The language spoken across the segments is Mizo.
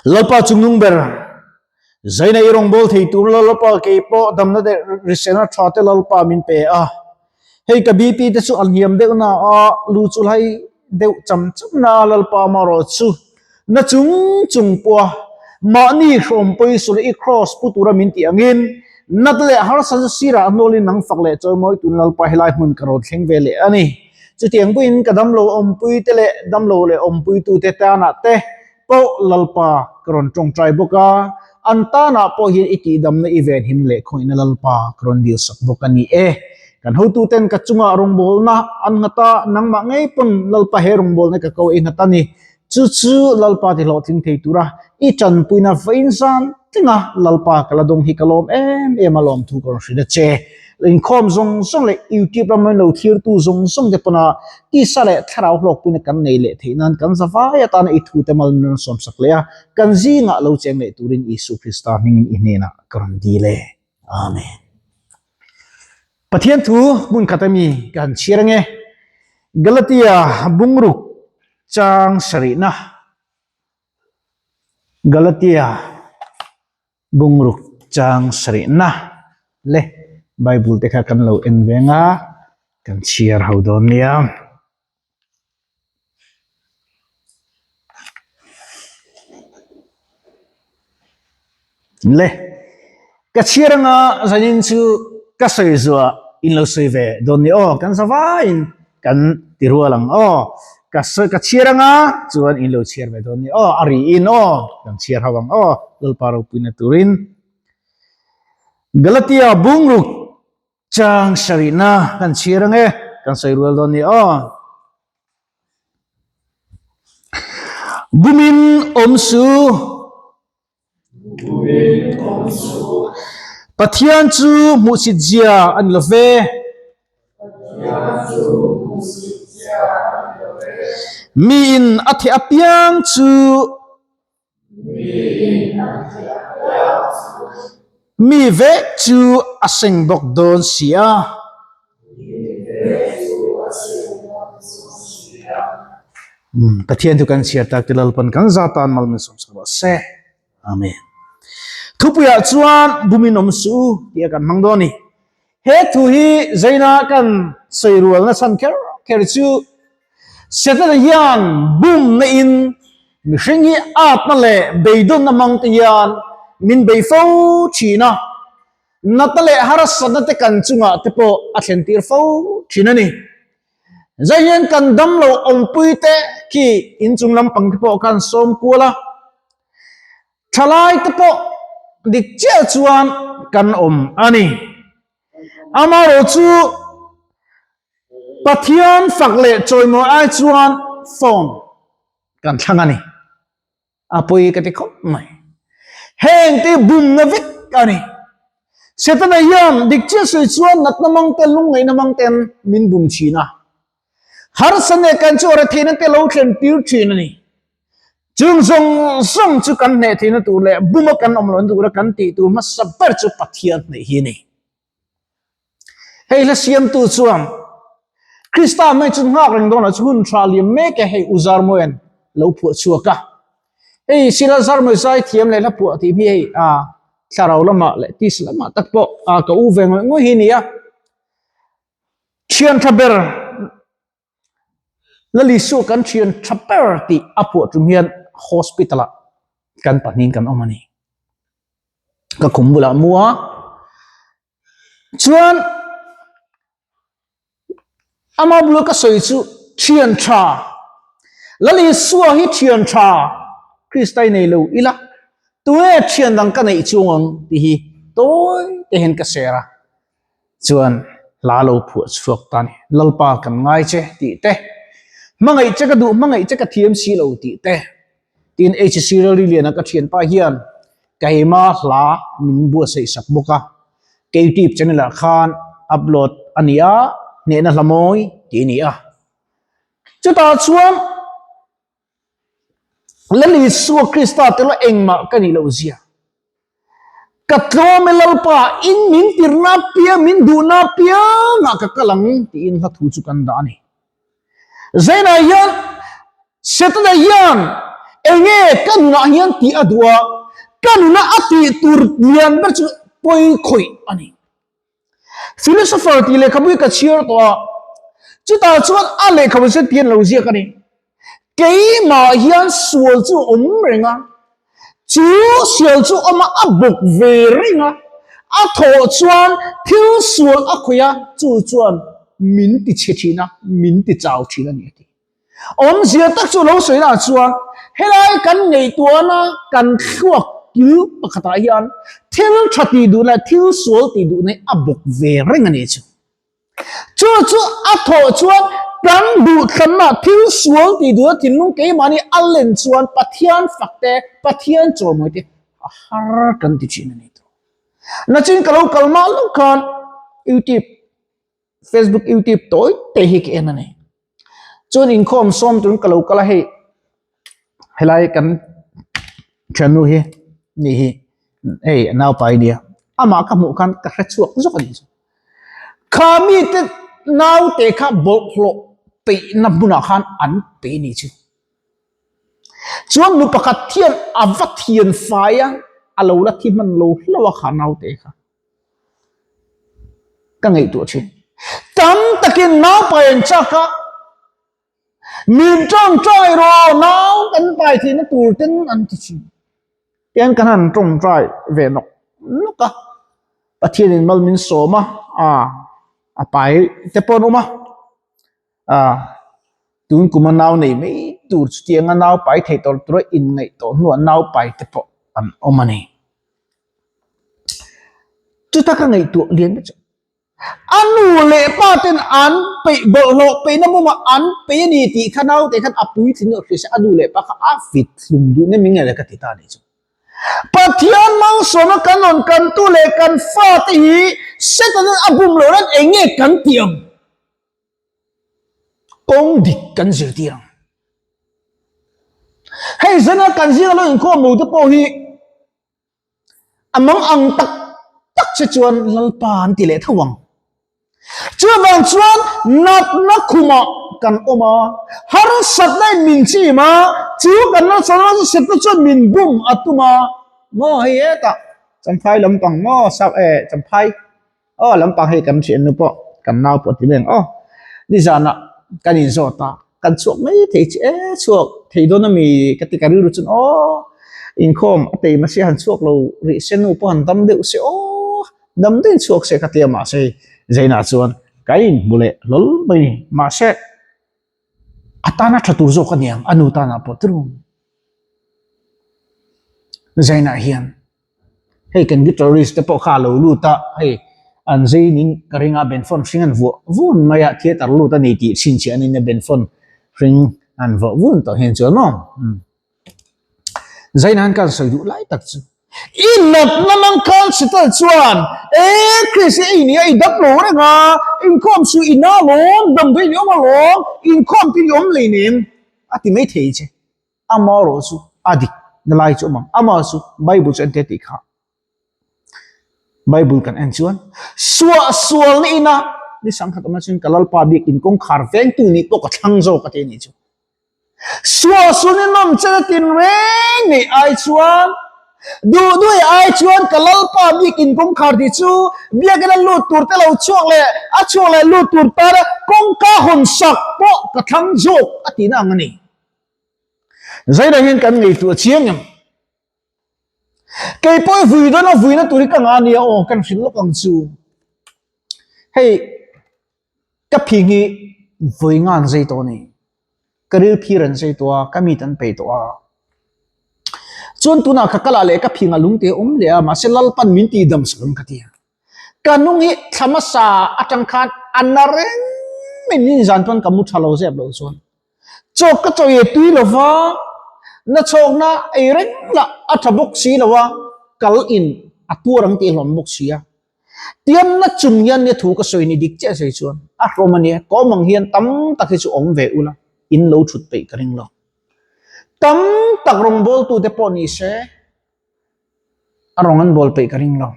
Lalpa chungnung ber, Zaina i rawngbâwl thei tur Lalpa kei pawh damna leh hriselna tha te Lalpa min pe a. Hei ka BP te chu a hniam deuh na a, lu chu hlai deuh cham cham na a Lalpa amaherawh chu na chung chung pawh a mahni hrawmpawi sul i kraws pu tura min tih angin nat leh harsa chu sirah hnawlin nang fak leh chawimawi tun Lalpa helai hmun ka rawn thleng ve leh a ni. Chutiang pawhin ka damlo awmpui te leh damlo leh awmpuitute tanah te pawh Lalpa ka rawn tawngtai bawk a, an tanah pawh hian i tihdamna i venhim leh khawihna Lalpa ka rawn dilsak bawk a ni e. Kan hotuten ka chungah rawngbawlna an nghat a, nangmah ngei pawn Lalpa he rawngbawlna ka ko i nghat a ni. Chu chu Lalpa ti hlawhtling thei tura i tanpuina vawiin zan tlinga Lalpa ka la dawng hi ka lawm em em a lawmthu ka rawn hrilh a che. Inkhawm zawng zawng leh YouTube lama lo thlirtu zawng zawng te pawna tisa leh thlarau hlawkpuina kan nei leh theih nan kan zavai atana i thute mal min rawn sawmsak leh a, kan zingah lo cheng leh turin Isu Krista hmingin i hnenah ka rawn dil e. Amen. Pathian thu hmun khat ami ka han chhiar ange. Galatia bungruk chang sarihna Galatia Bungruk chang sarihna le Bible te kha kan lo en veng a, kan chhiar ho dawn nia. Le ka chhiar anga zanin chu ka sawi zuah in lo sawi ve dawn ni aw, kan zavaiin kan ti rual ang aw, ka sawi ka chhiar anga chuan in lo chhiar ve dawn ni aw, a ri in aw kan chhiar ho ang aw, Lalpa ropuina turin Galatia bungruk chang sarihna kan chhiar ange kan sawi rual dawn ni aw. Bumin awm su. Pathian chu hmuhsit zia a ni lo ve. Miin a theh apiang chu mi vek chu a seng bawk dawn si a. Pathian chu kan chhiar tak te Lalpan kan za tan mal min sawm sak rawh se. Amen. Thupuiah chuan bumin awm suh u tih a kan hmang dawn a ni. He thu hi Zaina kan sawi rualna chhan kher kher chu Setana hian bumna in mihring hi atna leh beidawnna hmang te hian min bei fo thin a. Nata leh harsatna te kan chungah te pawh a thlen tir fo thin a ni. Zai hian kan damlo awmpui te khi inchung lampang te pawh khan sawm kual a, thalai te pawh dik chiah chuan kan awm a ni. Amaherawh chu Pathian fak leh chawimawi ai chuan phone kan thlang a ni. A pawi ka ti khawp mai. Heng te bumna vek a ni. Setana hian dik chiah sawi chuan natna mang te lungngaihna mang ten min bum thin a. Harsa nge kan chu retheihna te lo thlen tir thin a ni. Chung zawng zawng chu kan hneh theihna tur leh buma kan awm lohna tura kan tih tur hmasa ber chu Pathian hneih hi a ni. Hei hla siamtu chuan Krista mai chu nghak reng dawnah chu hun tha liam mek e hei U Zarmawia'n lo phuah chhuak a. Hei Sila Zarmawi zai thiam leh hla phuah tih hi hei a thlarau lamah leh tisa lamah tak pawh a ka u ve ngawih ngawih hi a ni a. Thian tha ber Lalisu kan thian tha ber tih a phuah tum hian hospital ah kan pahnihin kan awm a ni. Ka khum bulah mu a, chuan ama bula ka sawi chu thian tha Lalisua hi thian tha Krista i nei lo ila tunge thian dang ka neih chuang ang tih hi tawi te hian ka share a. Chuan hla lo phuah chhuak ta ni. Lalpa kan ngai che tih te, hmangaih che ka duh hmangaih che ka thiam si lo tih te, tin HC Rally Liana ka thianpa hian keima hla min buatsaih sak bawk a, ka YouTube channel ah khan upload a ni a, hnehna hla mawi tih a ni a. Chutah chuan Lal Isua Krista tel a engmah ka nih loh zia. Ka tlawm e Lalpa, in min tirna piang, min duhna piangah ka kal ang tiin hla thu chu kan dah a ni. Zainah hian Setana hian Enge ka nunah hian tih a duh a, ka nuna a tih tur lian ber chu pawi khawih a ni. Philosopher tih lehkhabu hi ka chhiar tawh a, chutah chuan a lehkhabu chu tian lo ziak a ni. Keimah hian sual chu a awm reng a, chu sual chu awm a, a bawk ve reng a, a thawh chuan thil sual a khawih a, chu chuan min ti chhe thin a, min ti chau thin a ni a ti. Awmzia tak chu lo sawi lah chuan helai kan ngaihtuahna kan thluak kil pakhatah hian thil tha tih duh leh thil sual tih duhna hi a bawk ve reng a ni chu. Chu chu a thawh chuan kan duhthlanna thil sual tih duhna thinlung keimahni a len chuan Pathian fak te, Pathian chawhmawih te a har kan ti thin a ni tawh. Nachin ka lo kal mah lo khan YouTube Facebook YouTube tawi te hi ka en a ni. Chuan inkhawm sawm turin ka lo kal a hei helai kan thiannu hi ni hi hei a naupai nia amah ka hmuh khan ka hre chhuak zawk a ni chu. Kha mite naute kha bawlhhlawh peihna hmunah khan an pe ni chu. Chuan nu pakhat hian a va thian fai a, a lo la thi hman lo hlauh a kha naute kha. Ka ngaihtuah thin. Tam takin naupai an chak a, min tawngtai rawh nau kan pai theihna tur ten an ti thin. Tiang kan han tawngtai ve nawk nawk a, Pathianin mal min sawm a, a pai te pawh an awm a, tun kuma nau nei mai tur chutianga nau pai thei tawh tura inngaih tawh hnuah nau pai te pawh an awm a ni. Chuta ka ngaihtuah lian ber chu a nu leh pa ten an peih bawlhhlawh peihna mumah an peih a ni tih kha naute khan a puitling loh hria se a nu leh pa kha a fit hlum duh nem eng nge le ka ti ta a nih chu. Pathian malsawmna kan rawn kantu leh kan fate hi Satan-an a bum loh nan eng nge kan tih ang? Kawng dik kan zirtir ang. Hei zana kan zinga lo inkhawm lo te pawh hi a mang ang tak tak che chuan Lalpa an ti leh tho ang. Chuvang chuan natna khumah kan awm a, harsatna in min chim a, chu kan harsatna chuan min bum a tum a, maw hei hetah Champhai lampang maw sap eh Champhai Aw lampang hei kan thiannu pawh kan nau pawh ti mai ang aw nizanah kan inzawt a kan chhuak mai thei chi e chhuak thei dawn ami ka ti ka rilru chuan aw inkhawm a tei mahse han chhuak lo rih se nu pawh han dam deuh se aw dam deuhin chhuak se ka ti a mahse hei Zainah chuan ka inhmu leh hlawl mai a ni mahse a tana tha tur zawk a niang a nu tanah pawh tirung Zainah hian. Hei kan guitarist te pawh kha a lo lut a, hei an zeinin ka ring a Benfon hring an vuah vun mai a, theatre lut a ni tih chhinchhiah an in a Benfon hring an vuah vun tawh hian chuan maw umm Zaina han kan sawi duh lai tak chu i natna mang khan sital chuan e Chris i ei nia i dam lo reng a, inkhawm chu i na lawm damdawi i awm alawm inkhawm te i awm leinem a ti mai thei che. Amaherawh chu a dik na lai chu awm ang. Amaherawh chu Bible chu en te tih kha. Bible kan en chuan suah sual na ina ni sangkhat awm chuan ka lalpa biak in kawngkhar vengtu nih pawh ka thlang zawk a ti anih chu. Suah sual ni nawm chen a tin reng nei ai chuan duh duh ai chuan ka lalpa biak in kawngkhar tih chu biak ina lut tur te lo chhuak leh a chhuak leh lut tur tana kawngka hawn sak pawh ka thlang zawk a tihna ang a ni. Zaina hian kan ngaihtuah chiang em? Kei pawh i vui dawn a vuina tur hi ka ngah ania aw kan hrilh lawk ang chu. Hei ka phing hi vawi nga an zai tawh a ni. Ka ril phir an zai tawh a, ka mit an peih tawh a. Chuan tunah ka kal ah leh ka phing a lung te a awm leh a mahse Lalpan min tihdam sak ang ka ti a. Ka nung hi thla hmasa atang khan a na reng mai ni zan chuan ka mu tha lo zep lo chuan chaw ka chaw e tui lo va na chhawkna ei reng lah a tha bawk si lo a kal in a tuar ang tih hlawm bawk si a tiam na chung hian nia thu ka sawi ni dik chiah sawi chuan a hlawm a nia kawm ang hian tam tak hi chu awm ve ula in lo thut peih ka ring lo tam tak rawngbawl tu te pawh ni se A rawng an bawl peih ka ring lo.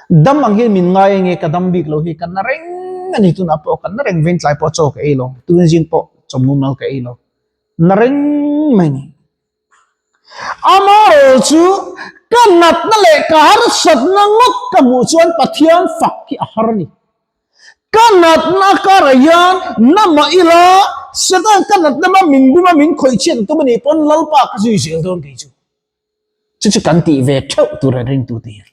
Dam ang hian min ngai ange ka dam bik lo hi ka na reng a ni tunah pawh ka na reng veng tlai pawh chaw ka ei lo tun zing pawh chawmnu mal ka ei lo na reng mai ni. Amaherawh chu ka natna leh ka harsatna ngawt ka hmuh chuan Pathian fak hi a har a ni. Ka natna karah hian na mah ila Satan ka natna mah min bum a min khawih chhiat a tum a nih pawn Lalpa ka zui zel dawn kei chu. Chu chu kan tih ve theuh tur a ringtute hian.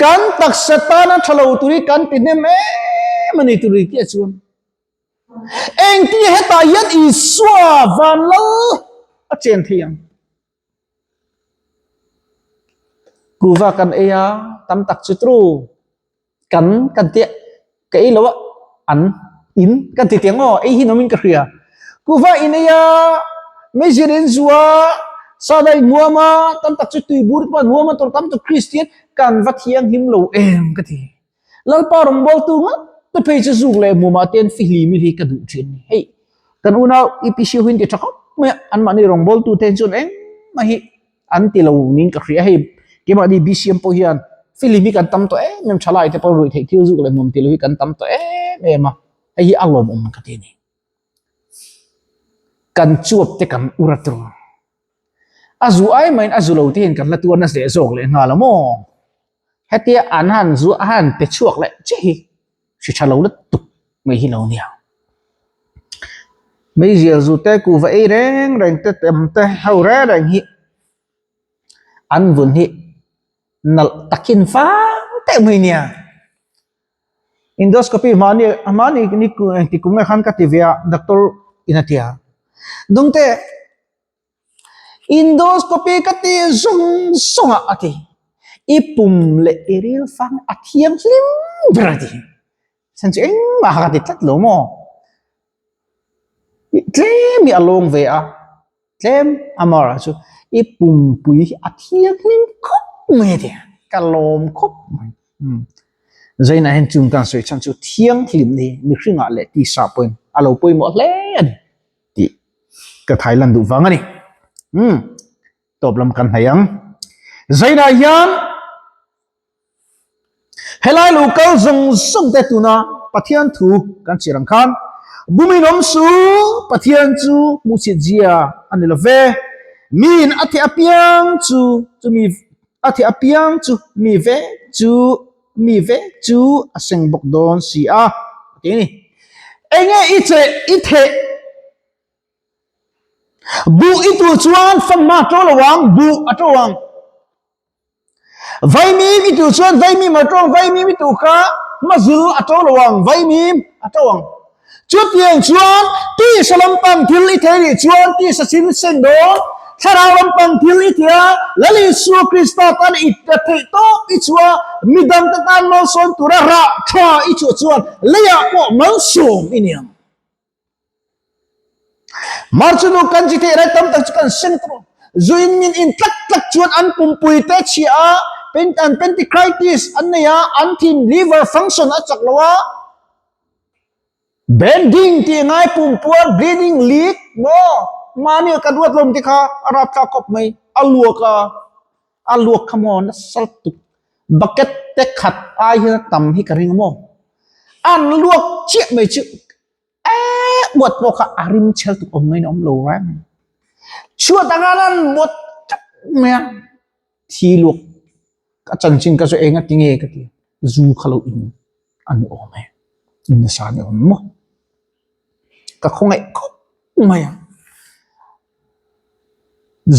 Kan taksa tana tha lo tur hi kan ti hnem em a ni tur tih a chuan. Engtin hetah hian Isua van lal a chen thei ang? Kuva kan ei a, tam tak chu tru. Kan kan tia ka ei lo a, an in kan ti tiang aw, ei hi nawmin ka hria. Kuva in ei a, meizial in zu a, sada in huam a, tam tak chu tuibur te pawh an huam a, tur tam tak Kristian kan va thianghlim lo em ka ti. Lalpa rawngbawltu ngat te phei chu zuk leh hmumah te an fihlim hi ka duh thin. Hei kan unau EPC ho hi an ti tha khawp mai a, anmahni rawngbawltu te chuan engmah hi an ti lo niin ka hria. Hei keimahni BCM pawh hian fihlim hi kan tam tawh em em, thalai te pawh ruih theih thil zuk leh hmum ti lo hi kan tam tawh em em a, hei hi a lawmawm ka ti a ni. Kan chuap te kan ur a tur. A zu ai maiin a zu lo te hian kan la tuar nasa leh zawk leh nghal a maw? Hetia an han zu a han pe chhuak leh che hi hri tha lo lutuk mai hi lo nia. Meizial zu te kuhva ei reng reng te tem te ho reng reng hi an vun hi nalh takin fang teh mai nia. Endoscopy mahni mahni ni engti kum nge khan ka ti ve a doctor in a ti a. Dungte Endoscopy ka ti zawng zawng a a ti. I pum leh i ril fang a thianghlim ber a ti. Chhan chu engmah kha ka ti tlat lo maw? Tlem hi a lawng ve a, tlem amara chu i pumpui hi a thianghlim khawp mai a ti. Ka lawm khawp mai. Zainah hian chung kan sawi chhan chu thianghlim ni mihringah leh tisa pawhin a lo pawimawh hle a ni. Tih ka thai lan duh vang a ni. Umm tawp lam kan hnaih ang. Zainah hian helai lo kal zawng zawng te tuna Pathian thu kan chhiar ang khan bumin awm su Pathian chu hmuhchhit zia a ni lo ve. Miin a theh apiang chu chumi a theh apiang chu mi ve chu mi vek chu a seng bawk dawn si a, a ti a ni. Enge i che i theh buh i tuh chuan fanghma a to lo ang, buh a to ang. Vaimim i tuh chuan vaimim a to ang, vaimim i tuh kha hmazil a to lo ang, vaimim a to ang. Chutiang chuan tisa lampang thil i thei rih chuan tisa sin seng dawn, thlarau lampang thil i thei a, Lal Isua Krista tan i theih tawp i chhuah, midangte tan malsawm tura rah tha i chhuah chuan leiah pawh malsawm i ni ang. Marchunu kan chi theih rai tam tak chu kan seng tawh. Zuin min in tlak tlak chuan an pumpui te chhia a, an penticritis an nei a, an thin liver function a chak lo a, Bending tih ngai pumpuar bleeding leak maw mahni ka duat lawm te kha a rap thlak khawp mai a luak a a luak kha maw nasa tuk bucket te khat ai hian a tam hi ka ring a maw an luak chiah mai chu eh uat pawh kha a rim chhel tuk awm ngain a awm lo reng chhuat anga an buat teuh mai a thi luak Ka chanchin ka chu eng a ti nge ka ti zu kha lo in a ni awm e, in nasa a ni awm maw? Ka khawngaih khawp mai a.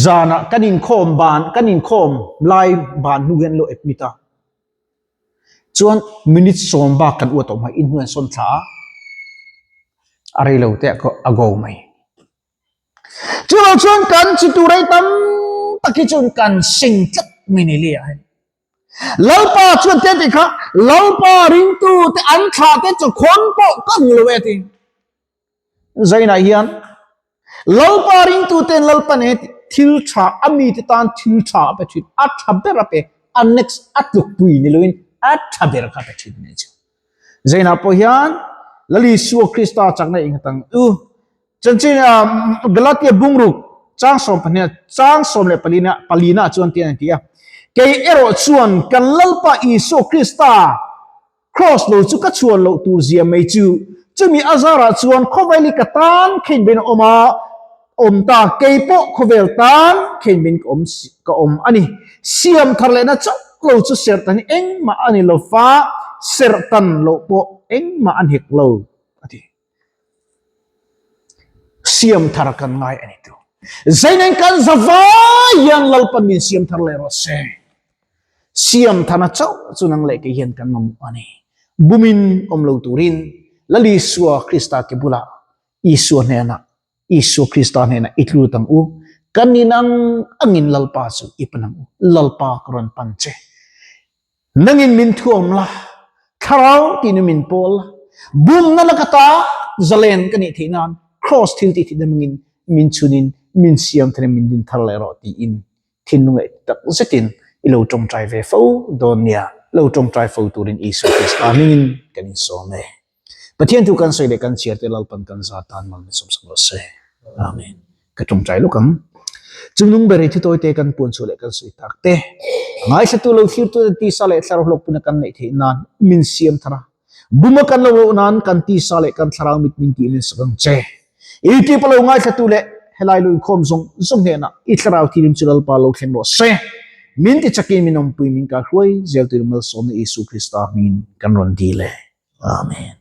Zanah kan inkhawm ban kan inkhawm lai ban hnu hian lo admit a, chuan minute sawm bak kan uat awm mai inhnuai an sawn thla a, a rei lo te a go mai. Chuvang chuan kan chi tur ei tam tak hi chuan kan seng tlat mai ni le a. Lalpa chuan te ti kha Lalpa ringtu te an thlah te chu khawn pawh ka hmu lo e ti. Zainah hian Lalpa ringtu ten Lalpa ne thil tha a mi te tan thil tha a pe thin a tha ber a pe a next a tlukpui ni loin a tha ber kha pe thin ne chu. Zainah pawh hian Lal Isua Krista chakna ingatang u Chanchin Galatia bungruk chang 12 chang 14 palina chuan tian an ti a, Kei erawh chuan kan Lalpa Isua Krista cross lo chu ka chhuan loh tur zia mai chu. Chumi a zarah chuan khawvel hi ka tan khein ben a awm a, awm ta kei pawh khawvel tan khein ben ka awm ka awm a ni. Siam thar lehna chauh lo chu serhtan hi engmah a ni lo fa, serhtan loh pawh engmah a hnek lo a ti. Siam thar kan ngai a ni tu. Zainen kan zavai hian Lalpan min siam thar leh rawh se. Siam thana chauh chu nang leh kei hian kan mamawh a ni. Bumin awm lo turin Lal Isua Krista ke bulah Isua hnenah Isua Krista hnenah i tlut ang u. Kan in ang angin Lalpa chu i pan ang u. Lalpa ka rawn pan che. Nangin min thuam la, thlarau tihna min pawl la, bumna laka ta zalen ka nih theih nan Kraws thil tih theihna mangin min chhunin min siam tharin min din thar leh rawh tiin thinlung leh tak zetin i lo tawngtai ve fo dawn nia, lo tawngtai fo turin Isua Krista hmingin kan insawm e. Pathian thu kan sawi leh kan chhiar te Lalpan kan za tan mal min sawmsak rawh se. Amen. Ka tawngtai lawk ang. Chungnung ber hi thutawi te kan puan chhuah leh kan sawi tak te, ngaithlatu lo thlirtu te tisa leh thlarau hlawkpuna kan neih theih nan min siam thar a. Buma kan lo loh nan kan tisa leh kan thlarau mit min tih min sak ang che. I tih pawh lo ngaithlatu leh helai lu inkhawm zawng zawng hnenah i thlarau thilim chu Lalpa lo thleng rawh se. Min ti chakin min awmpui min kal hruai zel turin malsawmna Isu Krista hmingin kan rawn dil e. Amen.